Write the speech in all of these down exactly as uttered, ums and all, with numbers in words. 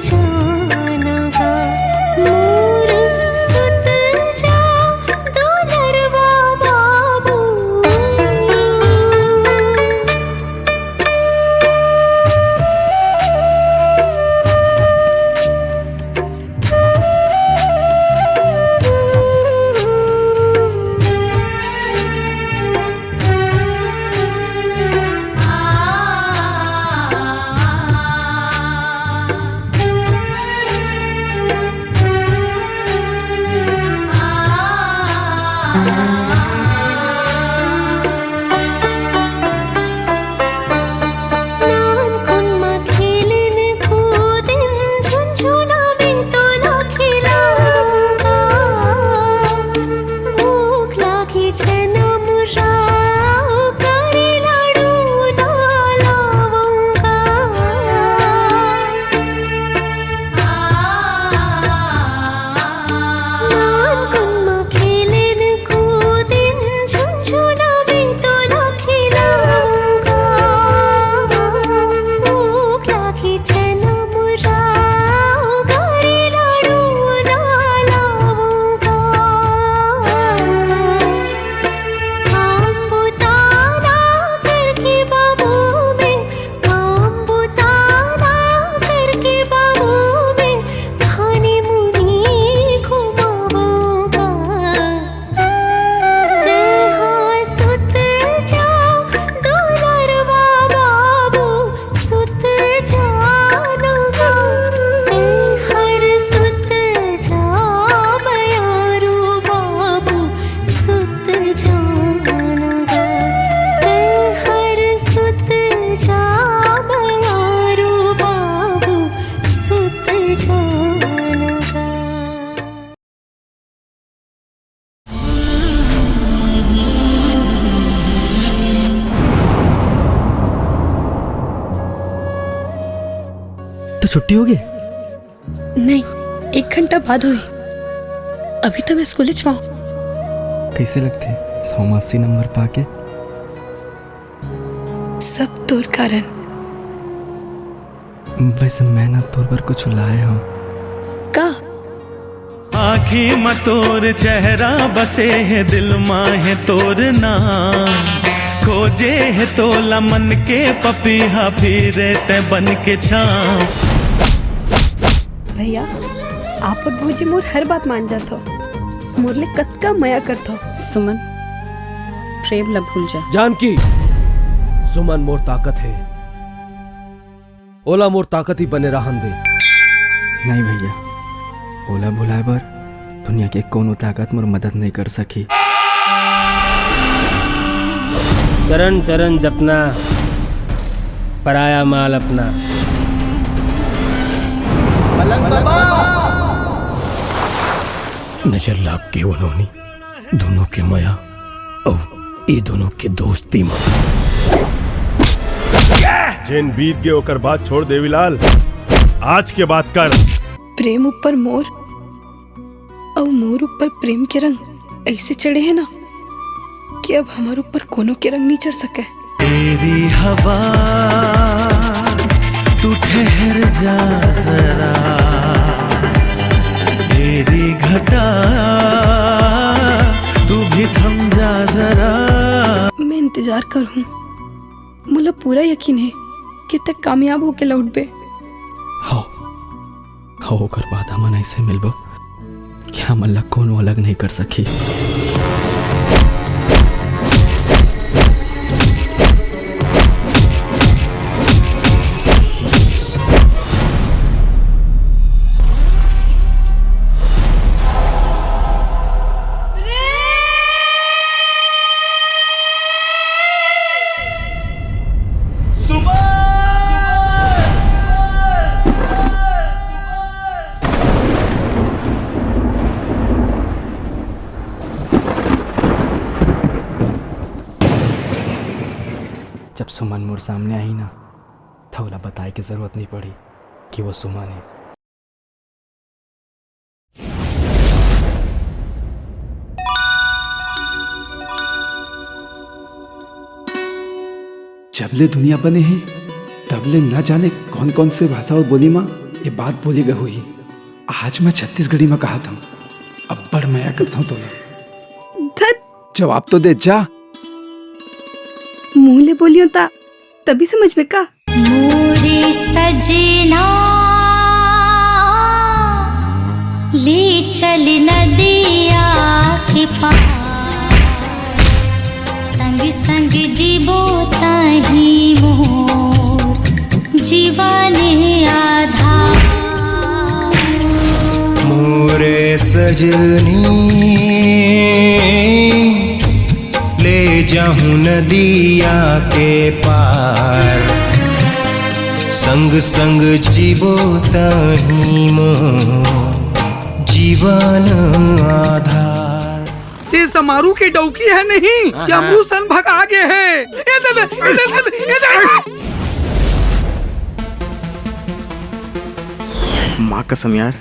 जानगा मोर सुत जा दुलरवा बाबू। तो छुट्टी हो गई? नहीं, एक घंटा बाद हुई। अभी तो मैं स्कूल च हूँ। कैसे लगथे सौ में अस्सी नंबर पाके? सब तोर कारण। वैसे मैं ना तोर बर कुछ लाए हूँ। का? आँखी म तोर चेहरा बसे हे, दिल म हे तोर नाम। खोजे हे तोला मन के पपीहा, फिरे तै बन के छाँव। भैया, आप अउ भौजी मोर हर बात मान जात हो। मोर ले कतका मया करत हो। सुमन, प्रेम ला भूल जा। जानकी, सुमन मोर ताकत हे। ओला मोर ताकत ही बने रहन दे। नहीं भैया, ओला भुलाए बर दुनिया के कोनो ताकत मोर मदद नहीं कर सकी। चरण चरण जपना, पराया माल अपना। नजर लाग गे उन्होंने दोनों के मया अउ ये दोनों के दोस्ती म। जेन बीत गे ओकर बात छोड़ देवीलाल, आज के बात कर। प्रेम ऊपर मोर अउ मोर ऊपर प्रेम के रंग ऐसे चढ़े हे ना कि अब हमर ऊपर कोनो के रंग नहीं चढ़ सके। तेरी हवा, तू ठहर जा जरा, तेरी घटा, तू भी थम जा जरा। मैं इंतजार करहूँ, मोला पूरा यकीन हे कि तै कामयाब होके लौटबे। हाँ, हाँ, ओकर बाद हमन ऐसे मिलबो कि हमन ला कोनो अलग नहीं कर सकी। जब सुमन मोर सामने आही ना, त ओला बताए के जरूरत नहीं पड़ी कि वो सुमन है। जब ले दुनिया बने हे, तब ले न जाने कौन-कौन से भाषा अउ बोली म बात बोले गए होही। आज मैं छत्तीसगढ़ी में कहा था, अब्बड़ मया करता हूँ तोला। धत। जवाब तो दे जा। मुंह ले बोलियो ता तभी समझ में का? मोरे सजना, ले चल नदिया के पार, संग संग जीबो तही मोर जीवन आधार। मोरे सजनी, ले जाहूं नदिया के पार, संग संग जीबो तही मोर जीवन आधार। ये समारू के डौकी है नहीं कि अमरू सन भगा गे है। ये दे दे, ये दे दे, ये दे दे। माँ कसम यार,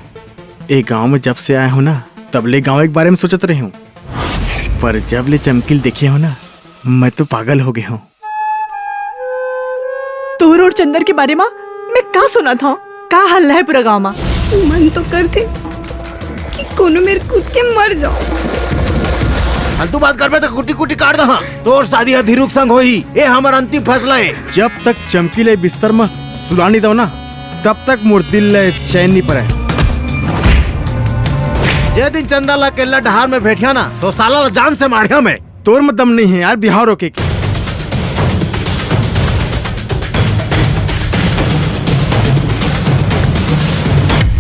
ए गांव में जब से आया हूँ ना, तब ले गांव के बारे में सोचत रहे हूँ, पर जब ले चमकील देखे हूँ ना, मैं तो पागल हो गया हूँ। तोर और चंदर के बारे में मैं का सुना था? का हल्ला है पूरा गांव में? मन तो करथे कि कोनो मेर कूद के मर जाओ। फालतू बात करबे त कुटी कुटी काट दहा। तोर शादी ह धीरू के संग होही, ए हमर अंतिम फैसला हे। जब तक चमकील ए बिस्तर में सुला नहीं दो ना, तब तक मोर दिल ले चैन नहीं पड़े। जे दिन चंदा ला केल्ला डहार में भेटिया ना, तो साला ला जान से मारिया मैं। तोर में दम नहीं है यार, बिहाव रोके के।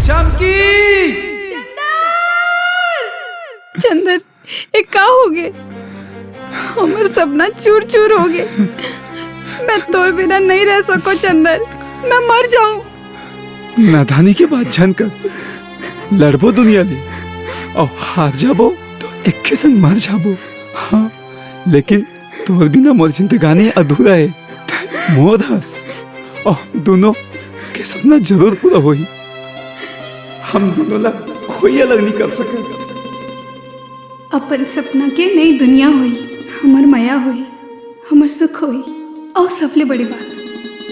चमकी! चंदर, ए का हो गे? हमर सपना चूर चूर हो गे। मैं तोर बिना नहीं रह सको चंदर, मैं मर जाऊं। नादानी के बात झन कर, लड़बो दुनिया ले, अउ हार जाबो तो एके संग मर जाबो। हाँ, लेकिन तोर बिना मोर जिंदगानी अधूरा हे। तैं मोर हस, अउ दोनों के सपना जरूर पूरा होही। हम दोनों ला कोई अलग नहीं कर सकत। अपन सपना के नई दुनिया होई, हमर मया होई, हमर सुख होई, अउ सबले बड़े बात,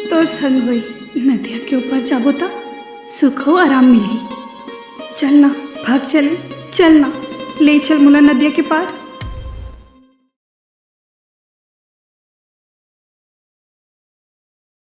तोर संग होई। नदिया के ऊपर जाबो त सुख अउ आराम मिलही। चल ना, भाग चल, चल ना, ले चल मोला नदिया के पार।